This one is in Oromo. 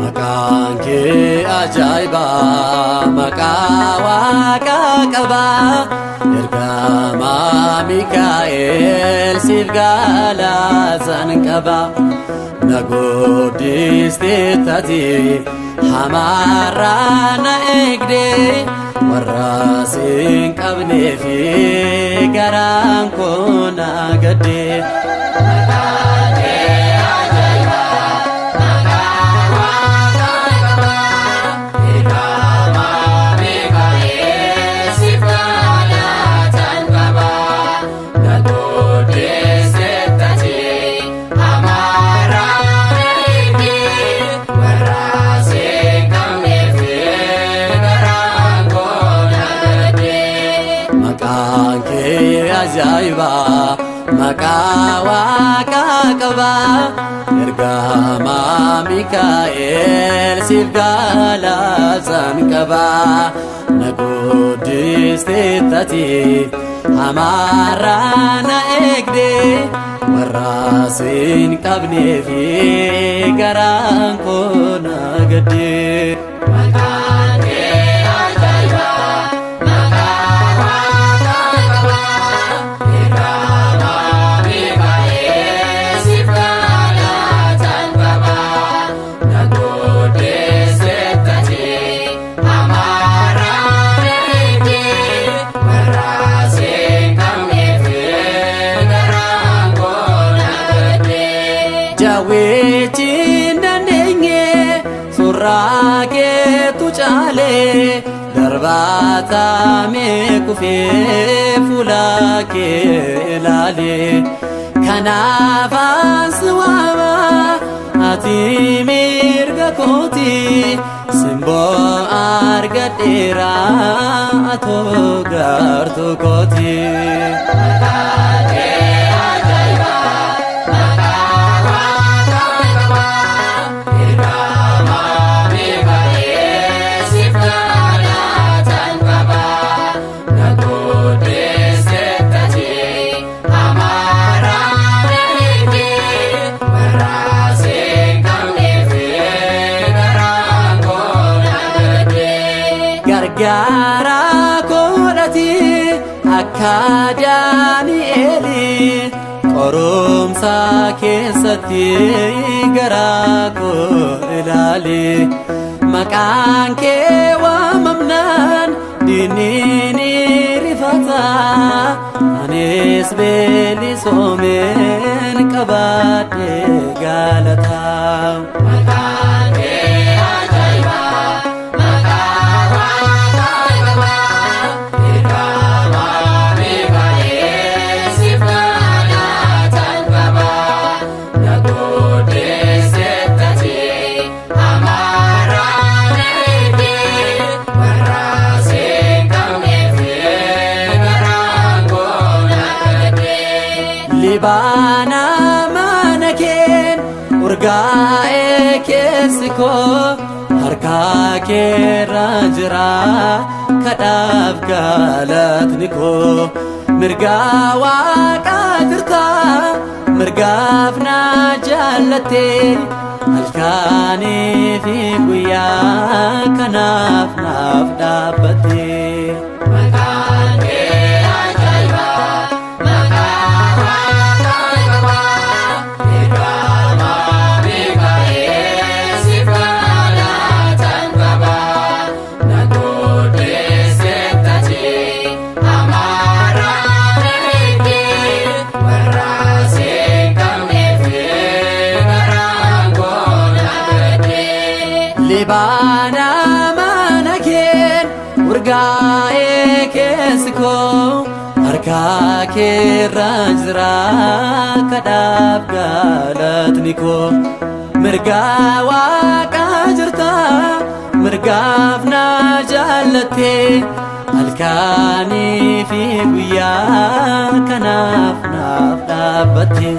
Maqaan kee ajaa'ibaa maqaa waaqaa qabaa ergamaa Mikaa'el siif galatan qaba na guddistee taate hamaarraa na eegde warra siin qabnee fi garaan koo na gadde. Maqaan kee ajaa'ibaa maqaa waaqaa qabaa ergamaa Mikaa'el siif galatan qabaa na guddistee taate hamaarraa na eegde warra siin qabnee fi garaan koo na gadde. Maqaan kee ajaa'ibaa maqaa waaqaa qabaa ergamaa Mikaa'el siif galatan qabaa na guddistee taate hamaarraa na eegde warra siin qabnee fi garaan koo na gadde. Maqaan kee ajaa'ibaa maqaa waaqaa qabaa ergamaa Mikaa'el siif galatan qabaa na guddistee taate hamaarraa na eegde warra siin qabnee fi garaan koo na gadde. Jawweechi hin dandeenye surraa keetu caalee darbaatamee kufee fuula kee ilaalee kanaaf as waama ati mirga kooti simboo argadheera atoo gartuu kooti. Maqaan kee ajaa'ibaa maqaa waaqaa qabaa ergamaa Mikaa'el siif galatan qabaa na guddistee taate hamaarraa na eegde warra siin qabnee fi garaan koo na gadde. Gargaara koodhati akka Daani'eeli qorumsa keessatti garaa koo ilaali. Maqaan kee waamamnaan diinni ni rifata. Anis bilisoomen qabaadhe galata. Maqaan kee ajaa'ibaa maqaa waaqaa qabaa ergamaa Mikaa'el siif galatan qabaa na guddistee taate hamaarraa na eegde warra siin qabnee fi garaan koo na gadde. Libaana mana keen urgaa'ee keessi koo harka keerra jira kadhaaf galatni koo mirgaa waaqaa jirta mirgaaf na jaallatte halkaanii fi guyyaa kanaaf naaf dhaabbatte. Maqaan kee ajaa'ibaa maqaa waaqaa qabaa ergamaa Mikaa'el siif galatan qabaa na guddistee taate hamaarraa na eegde warra siin qabnee fi garaan koo na gadde. Libaana mana keen urgaa'ee keessi koo harka keerra jira kadhaaf galatni koo mirgaa waaqaa jirta mirgaaf na jaallatte halkaanii fi guyyaa kanaaf naaf dhaabbatte.